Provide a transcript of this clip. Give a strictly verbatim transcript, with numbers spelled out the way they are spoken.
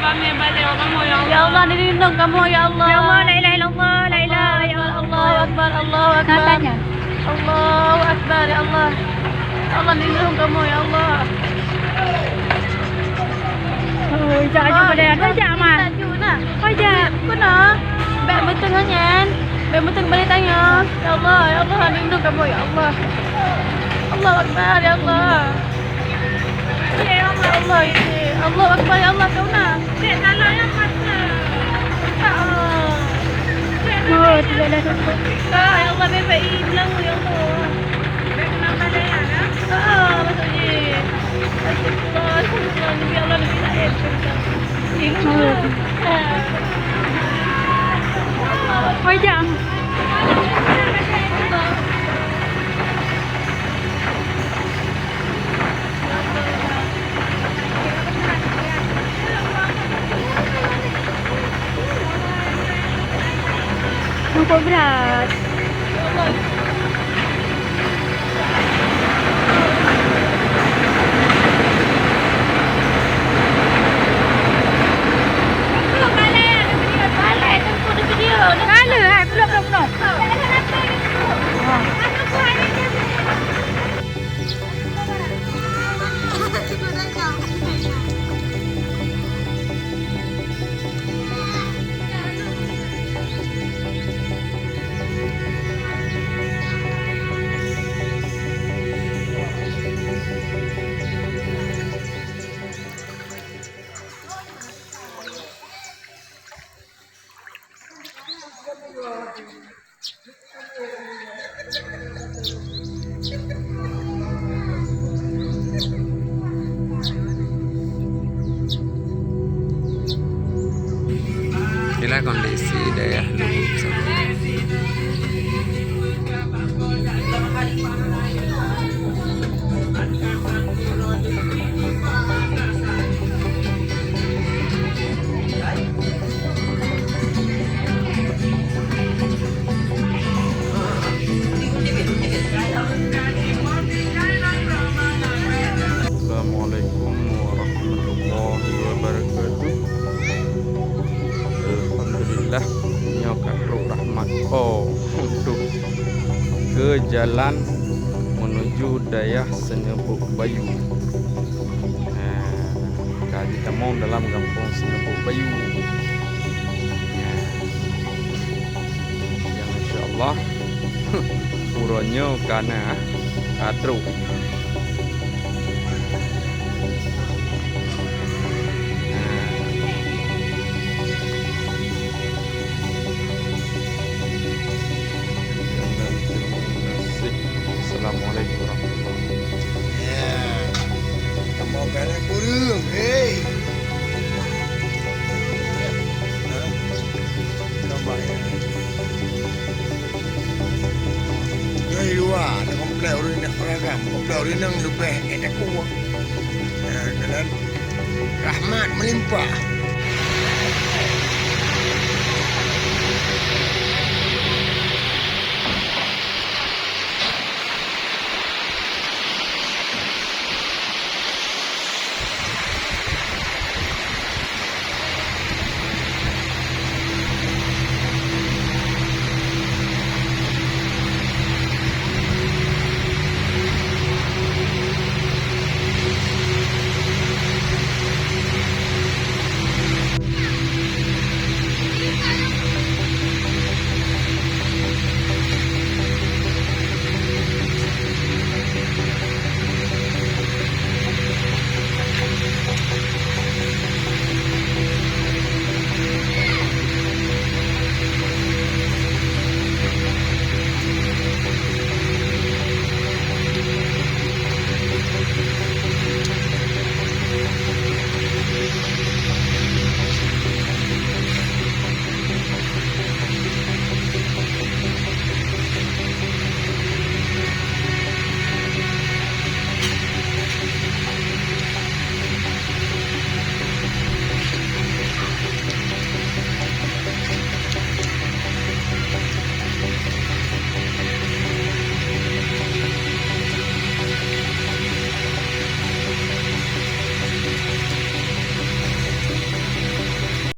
Ya Allah, dilindung kamoe, ya Allah. Ya Allah, la ilaha illallah, la ilaha illallah. Allahu Akbar, Allahu Akbar. Allahu Akbar, ya Allah. Ya Allah, lindung kamoe, ya Allah. Oh, jak, jak, jak, jak, jak, Mat. Jak, jak, nak. Oh, jak. Kena. Bèk meuteung nyan. Bèk meuteung balik tanyoe. Ya Allah, ya Allah, lindung kamoe, ya Allah. Allahu Akbar, ya Allah. Ya Allah, ya Allah. Allahu Akbar, ya Allah, keu na. Cek, kalau yang mata. Ah. Oh, tidak ada apa-apa. Ah, ya Allah, bebek hilang, ya Allah. Ah, masuk je. Astagfirullah, astagfirullah, Nabi Allah, Nabi Naim. Oh. Oi, jang. Nampak berat. Kala, hai, belum, belum, belum. Inilah kondisi dayah Lubuk Sabu. Assalamualaikum warahmatullahi wabarakatuh. Alhamdulillah, nyoe ka trok rahmat. Oh, untuk ke jalan menuju dayah Seuneubuek Bayu. Nah, ka jitamong dalam gampông Seuneubuek Bayu. Nah, nyang insya Allah uroe nyoe ka na, ka trok. Assalamualaikum warahmatullahi wabarakatuh. Ya. Kamoe keuneuk kureueng, hei. Hah? Nampak ya. Dari luwa, ada komplek ureueng inong beragam. Komplek ureueng inong leubeh, eh, takue. Ya, jalan. Rahmat melimpah.